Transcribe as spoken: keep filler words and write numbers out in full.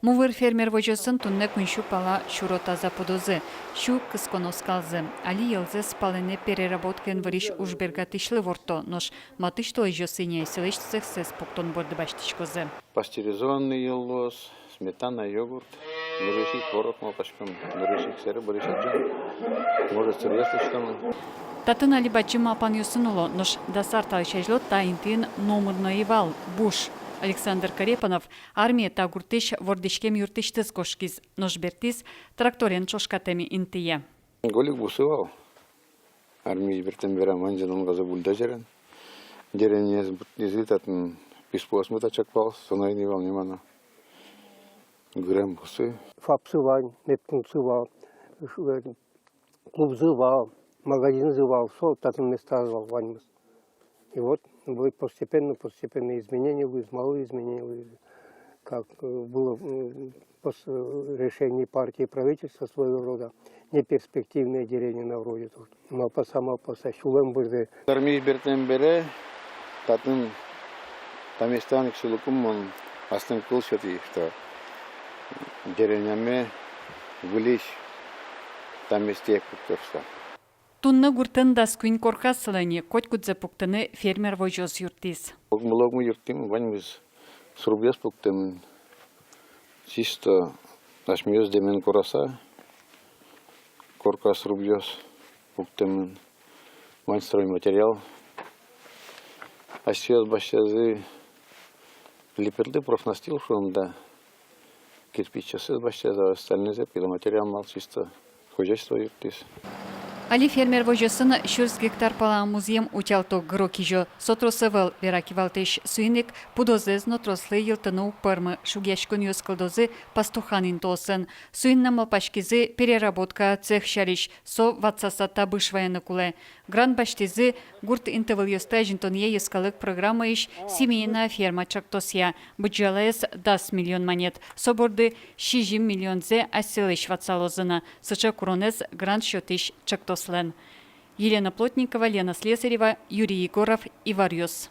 Мувыр фермер возёсын туннэ куинь сю пала сюро таза пудозы, сю кысконо скалзы. Али йӧлзэс палэнэ переработкаен вырись ужбергатӥсьлы ворто, нош матысь толэзьёсы ини асьсэлэсь цехсэс пуктон борды басьтӥськозы. Пастеризованный йӧл луоз, сметана, йогурт, нырысь ик творог малпаськом, нырысь ик сэрэ бӧрысь адӟом, может, сыръёс лэсьтом. Татын али бадӟым малпанъёсын уло, нош дас ар талэсь азьло та интыын номыр но ӧй вал, буш. Александр Корепанов армие та гуртысь вордӥськем юртысьтыз кошкиз, нош бертӥз тракторен ӵошкатэм интые. Голик бусы вал. Армиысь бертэм бере ваньзэ донгазы бульдозерен. Деревняез быдтӥзы, татын писпуосмы тачак вал, со но ӧй ни вал ни мано. Гырем бусы. ФАПсы вань, медпунктсы вал, ш-, э, клубзы вал, магазинзы вал, со татын местазы вал ваньмыз. И вот, вот постепенно, постепенно изменения луиз, малы изменения луиз, как, э, было, э, пос-, э, решение партии и правительства своего рода, неперспективные деревни на вроде тут. Малпаса, малпаса, сюлэм бырдэ. Армиысь бертэм бере татын, та местаын ик сюлыкум мон аслым кыл сётӥ, что деревняме выльысь та местаез пуктоз шуса. Туннэ гуртын дас куинь корка сылэ ни, котькудзэ пуктыны фермер возёс юрттӥз. Огмылы-огмы юрттӥм, ваньмыз срубъёс пуктэмын. Чисто асьмеос дэмен кораса, корка срубъёс пуктэмын. Вань стройматериал. Асьсэос басьтӥзы липетлы, профнастил шуом, да. Кирпичъёссэс басьтӥзы, остальнойзэ пиломатериал мал чисто хозяйство юрттӥз. Али фермер возёсын сюрс гектар пала музъем утялто, гыро-кизё. Со трос ӧвӧл, вера кивалтӥсь. Соин ик пудозэс но трослы йылтыны уг пӧрмы, шугъяськонъёс кылдозы пастухан интыосын. Соин но малпаськизы переработка цех сярысь, со ватсаса табыш вайыны кулэ. Грант басьтӥзы гурт интывылъёсты азинтонъя йӧскалык программаысь «Семейная ферма» ӵектосъя. Быдӟалаез дас миллион манет. Со борды сизьым миллионзэ асьсэлэсь ватсалозы на. Сыӵе куронэз грант сётӥсь ӵектослэн. Елена Плотникова, Лена Слесарева, Юрий Егоров, «Иворъёс».